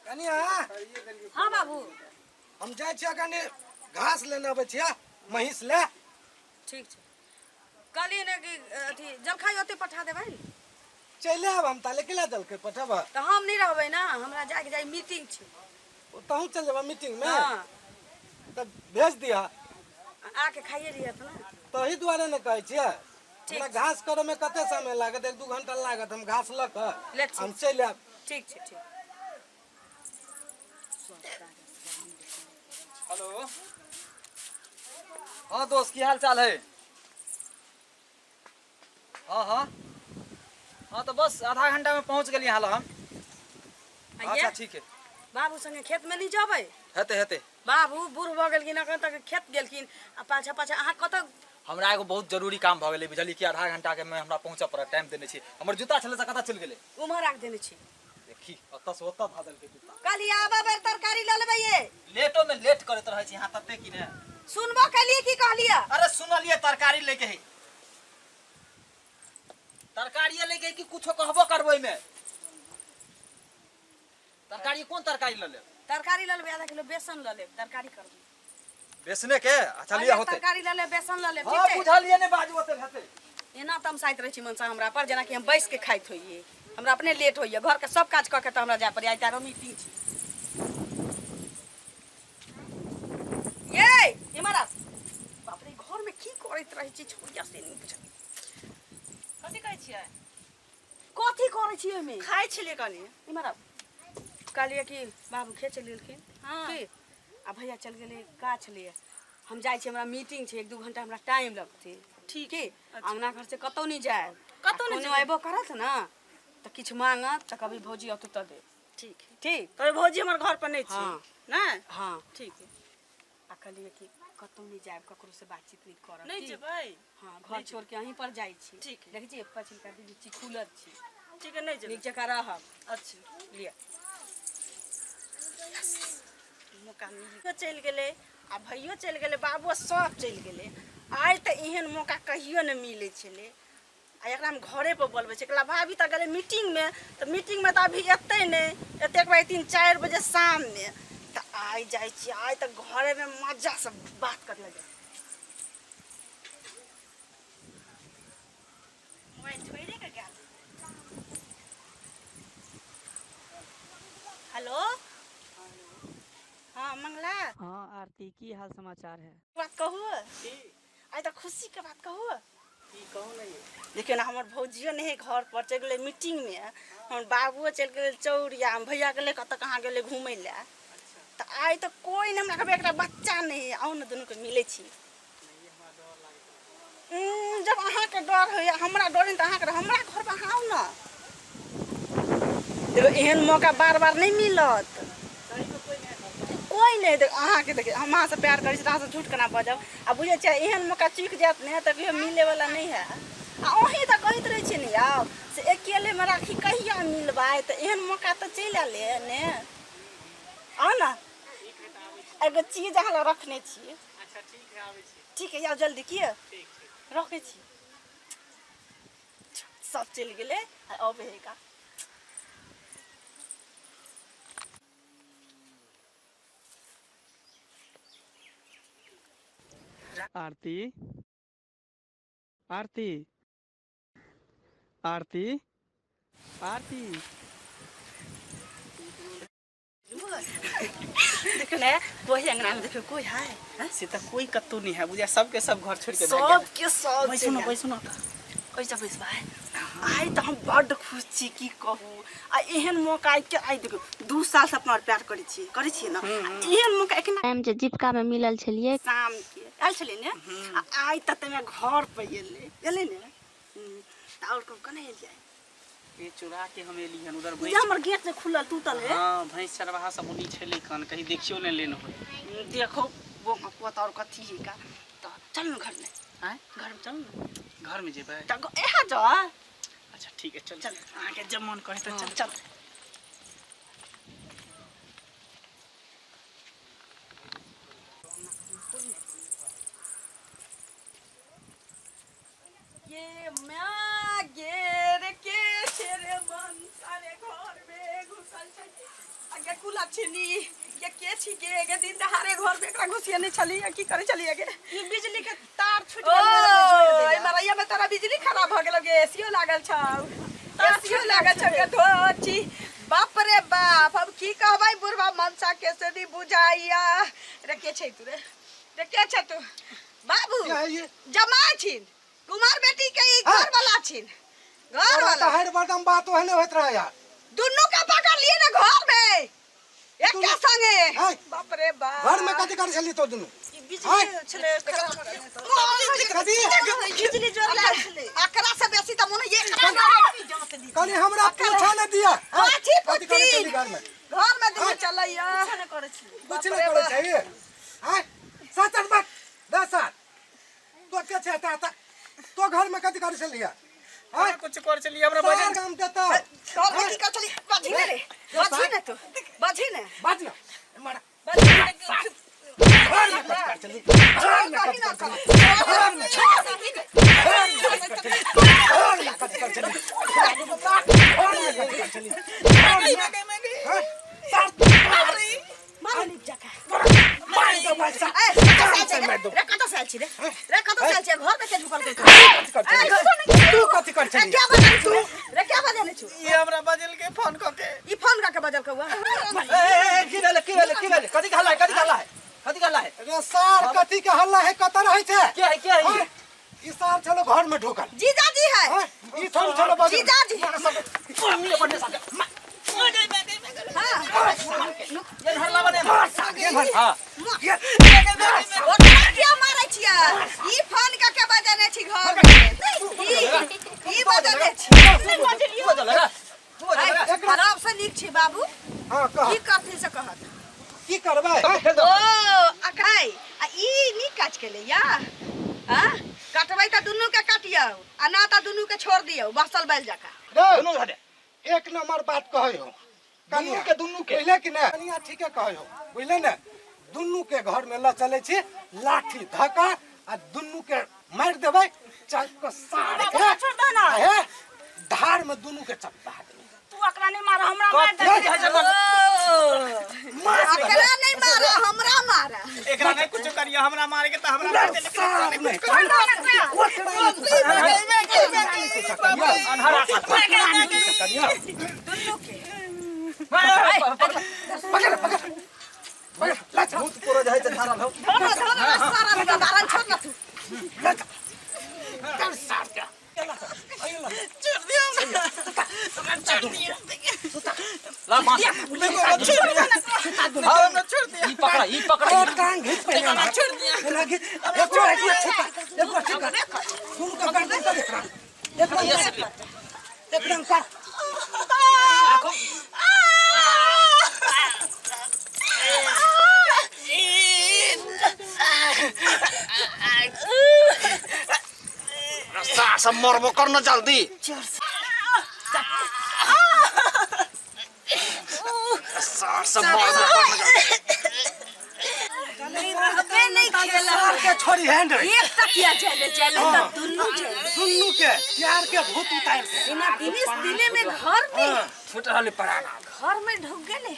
कनिया। हाँ बाबू। हम जाइ छियै कनि घास लेने अबै छियै महींस ले। ठीक छै, कहलियै ने कि अथी जलखै ओते पठा देबै ने। चलि आयब हम ताले केला जलखै पठेबह। तऽ हम नहि रहबै ने, हमरा जाके जाइ मीटिंग छै। तहूँ चलि जेबह मीटिंग में? हाँ। तऽ भेज दिहऽ। आके खाइए लिहत ने। तही दुआरे ने कहै छियै। ठीक। हमरा घास करे में कते समय लागत? 1-2 घंटा लागत। हम घास लऽ कऽ ले ठीक। हम चलि आयब। ठीक छै, ठीक। हेलो, हाँ दोस्त, की हाल चाल है? हाँ हाँ हाँ, तो बस आधा घंटा में पहुंच गेली यहाँ हम। अच्छा ठीक है। बाबू संगे खेत में नहीं जेबै? हेते हेते। बाबू बूढ़ भऽ गेलखिन, अखन तक खेत गेलखिन आ पाछा पाछा अहाँ कतऽ? हमरा एगो बहुत जरूरी काम भऽ गेलै, बुझलियै कि? आधा घंटा के में हमरा पहुंचऽ पड़त, टाइम देने छी। हमर जूता छलै से कतऽ चलि गेलै? उम्हर राख देने छी। देखी, ओतऽ से ओतऽ धऽ देलकै जूता। कहलियै आबऽ बेर तरकारी लऽ लेबै ये। लेटो में लेट करैत रहै छी अहाँ तते कि ने। सुनबो केलियै की कहलियै? अरे सुनलियै, तरकारी लैके है, तरकारिए लैके है कि कुछो कहबो करबै एहिमे? तरकारी कोन तरकारी लऽ लेब? तरकारी लऽ लेबै, आधा किलो बेसन लऽ लेब, तरकारी करबै। बेसने के? अच्छा लिअ, होतै। तरकारी लऽ लेब, बेसन लऽ लेब। हाँ। ठीक छै। बुझलियै ने, बाजू, ओते हेतै। एना तमसाइत रहै छी मनसा हमरा पर, जेनाकि हम बैस के खाइत होइए। हमरा अपने लेट होइए, घरके सब काज कऽ के तऽ हमरा जाय पड़ैए। आइ तारो मीटिंग छै। ये इमहर आ। बाप रे, घर में की करैत रहै छी छोड़िया से नहि बुझल। कथी कहै छियै? कथी करै छी ओहिमे? खाइ छलियै कनि। इमहर आ। कहलियै कि बाबू खेत चलि गेलखिन। हाँ। की आ भैया चलि गेलै गाछ लिए, हम जाइ छी, हमरा मीटिंग छै, 1-2 घंटा हमरा टाइम लगतै। ठीक। की अच्छा। अंगना घर से कतहु नहि जायब। कतहु नहि कोनो जेबै। अयबो करत ने तऽ किछु मांगत तऽ कभी भौजी औतौ तऽ देब। ठीक है। ठीक। तोरे भौजी हमर घर पर नहीं छी? हाँ। नहि? हाँ। ठीक है। आ कहलियै कि कतहु नहि जायब, ककरो से बातचीत नहि करब। नहीं की? जेबै। हाँ, घर छोड़ के अहीं पर जाइ छी। ठीक है। देखै छियै पछिलका लीची खुलल छी। ठीक है, नहीं जेबै। नीक जकाँ रहब। अच्छा। लिअ। मौका मिल चलि गेलै आ भैयो चलि गेलै, बाबुओ सब चलि गेलै। आइ तऽ एहन मौका कहियो नहि मिलै छलै। आ एकरा हम घरे पर बोलबै छै। एकरा भाभी तऽ गेलै मीटिंगमे, तऽ मीटिंगमे तऽ अभी एतै नहि, एतै एक बार 3-4 बजे शाममे। तऽ आइ जाइ छियै, आइ तऽ घरेमे मजासँ बात करले जाइ। मोबाइल छोड़िए के गेल। हेलो, हाँ मंगला। हाँ आरती, की हाल समाचार है? बात कहू, आइ तऽ खुशीके बात कहू। की कहू ने ये? देखियौ ने, हमर भौजियो नहि है घर पर, चलि गेलै मीटिंगमे। हमर बाबुओ चलि गेलै चौरिया, भैया गेलै कतऽ कहाँ गेलै घूमै लए। तऽ आइ तऽ कोइ नहि, हमरा घरमे एकटा बच्चा नहि है। आउ ने, दुनूके मिलै छी। जब अहाँके डर होइए, हमरा डर नहि तऽ अहाँके? हमरा घर पर अहाँ आउ ने। देखो, एहन मौका बार बार नहि मिलत। कोइ नहि। देख, अहाँके देखियौ, हम अहाँसँ प्यार करै छी तऽ अहाँसँ झूठ केना बजब? आ बुझै छियै, एहन मौका चुकि जायत ने तऽ कहियो मिलैवला नहि है। आ अहीं तऽ कहैत रहै छियै ने यौ, से अकेलेमे राखी कहिया मिलबै? तऽ एहन मौका तऽ चलि आयलै ने। आउ ने, एगो चीज अहाँ लग रखने छी। ठीक है, आउ जल्दी। किए रखै छी? सब चलि गेलै आ अबै है का। आरती, आरती, आरती, आरती। देखियौ ने, कोई अंगना में देखियौ, कोई है? हैं? से तऽ कोई कतौ नहीं है बुझा, सबके सब घर छोड़ के भागि गेल। सबके सब। बैसू ने, बैसू ने तऽ। कैसे बैसबै? आइ तऽ हम बड्ड खुश छी, की कहू। आ एहन मौका आइ के आइ देखियौ, 2 सालसँ अपना आर प्यार करै छियै, करै छियै ने? आ एहन मौका एखन टाइम जे जीविकामे मिलल छलियै। शामके आयल छलियै ने, आ आइ तऽ ताहिमे घर पर एलै, एलै ने। तऽ आओर कहू, केना एलियै? ये चुरा के हम एली हन उधर। जे भैंस हमर गेट जे खुलल टूटल है। हाँ, भैंस चरवाहा सब ओनी छलै कन, कहीं देखियो ने लेन हो। देखो, वो को और कथी है का। तऽ चल ने घरमे। आँय? घरमे चल ने। घर में जेबै? तऽ एहा जा। अच्छा ठीक है, चल। चल। अहाँके जब मन करे तऽ चल। चल। ये माय गेर के छे रे मनसा रे घर में? आगे कुलक्षणी ये के छी गे गे दिन दहाड़े घर में एकरा घुसियने छली की करे छली गे ई बिजली के तार छूट ओ गेल एहि मरैया में तोरा बिजली खराब भ गेलो गे एसीओ लागल छौ, एसीओ लागल छौ गे धोची। बाप रे बाप, हम की कहबै बुढ़वा मनसा के से नहीं बुझाइया। रे के छै तू रे, रे के छै तू बाबू? क्या है ये? जमा छिन कुमार बेटी के ई घर वाला छिन, घर तोरा वाला। तऽ हर बरदम बात ओहने होइत रहै यार। दुनू के पकड़ लिए ना घर में एक संगे। हाय। बाप रे बाप, घर में कथी करै छली तो दुनू? ई बिजली छलै खराब। कथी? बिजली जोड़ लागल छलै। एकरा से बेसी त मन ये कनी हमरा पूछा न दिया। कथी कथी करै छली पुछी? घर में? घर में दुनू चलैया। कुछो नहि करै छलै। कुछ नहीं करै छै आय 7 8 बात 10 साल तो के छै ता तो घर में कथी करै छली आय? कुछ कर चलिए हमरा सार बजन काम देता। घर में की कर चली? बजी ने रे, बजी ने तू, बजी ने। बाज ना मारा। बजी ने। घर में कथी करै छली? घर में कथी करै छली? घर में घर में कथी करै छली? घर में कथी करै छली? हाँ? सार मार नीक जका। मार दो पैसा। ए कत से आयल छी रे? कत से आयल छी रे? रे कत से आयल छी? घर में के झुकल के? कथी करै छली? तू कथी करै रे छली? क्या बजल छु रे? क्या बजल छु? ई हमरा बजल के फोन क के। ई फोन का के बजल कौआ? ए ए, ए, की भेलै, की भेलै, की भेलै? कथी के हल्ला है, कथी के हल्ला है, कथी के हल्ला है? रे सार कथी के हल्ला है? कतऽ रहै छै? के है, के है ई? हाँ? ई सार छलो घर में ढुकल। जीजाजी है। हाँ? ई थोड़ी छलो बजल। जीजाजी। मम्मी बढ़िया साथे। हां। ये हल्ला बने। हां। ओकरा किया मारै छियै? ई फोन का के बजने छी घर में? ई ई बजने छी। तू बजल है, तू बजल है। खराब से नीक छी बाबू। हाँ कह। की करथिन से कहत। की करबै? ओ अकाई आ ई नीक काज केले या। हां, कटबै त दुनू के काटियौ आ ना त दुनू के छोड़ दियौ बसल बैल जका। रे दुनू हटे। एक नंबर बात कहै हो दुनू के, दुनू के। बुझले कि नहि? कनिया ठीके कहै हो, बुझले ने? दुनू के घर में ल चलै छी लाठी धक्का आ दुनू के मारि देबै चाप के सार के। छोड़ दे ना। हे धार में दुनू के चपटा देबै। तू एकरा नहीं मार, हमरा मार दे। कथी है जमा? एकरा नहीं मारा, हमरा मारा। एकरा नहीं कुछ करियो, हमरा मारे के त हमरा मार दे, लेकिन सार नहीं। अन्हारा साथ। दुनू के। पकड़ पकड़ पकड़ ला चल। भूत पूरा जाइ छै धारल हो। धरो धरो सारा दारन छोड़ ना तू। ला चल। चल सार के। ला बांस। हमरा छोड़ दिया। ई पकड़ा, ई पकड़ा। और टांग घीच पहले हमरा। छोड़ दिया। एना घीच। एक बार, एक बार छिका, एक बार छिका। सुन के गर्दन कर एकरा। एकरा एकरा कर। रास्ता से मरबो कर न जल्दी। सार से मरबो कर न जल्दी। रहबे नहीं खेला। सार के छोड़ी हैंड रे। एक तकिया चले चले त दुनू चले। दुन्नू के प्यार के भूत उतार के। इना दिने दिने में घर में छूट रहल पराना। घर में ढुक गेले।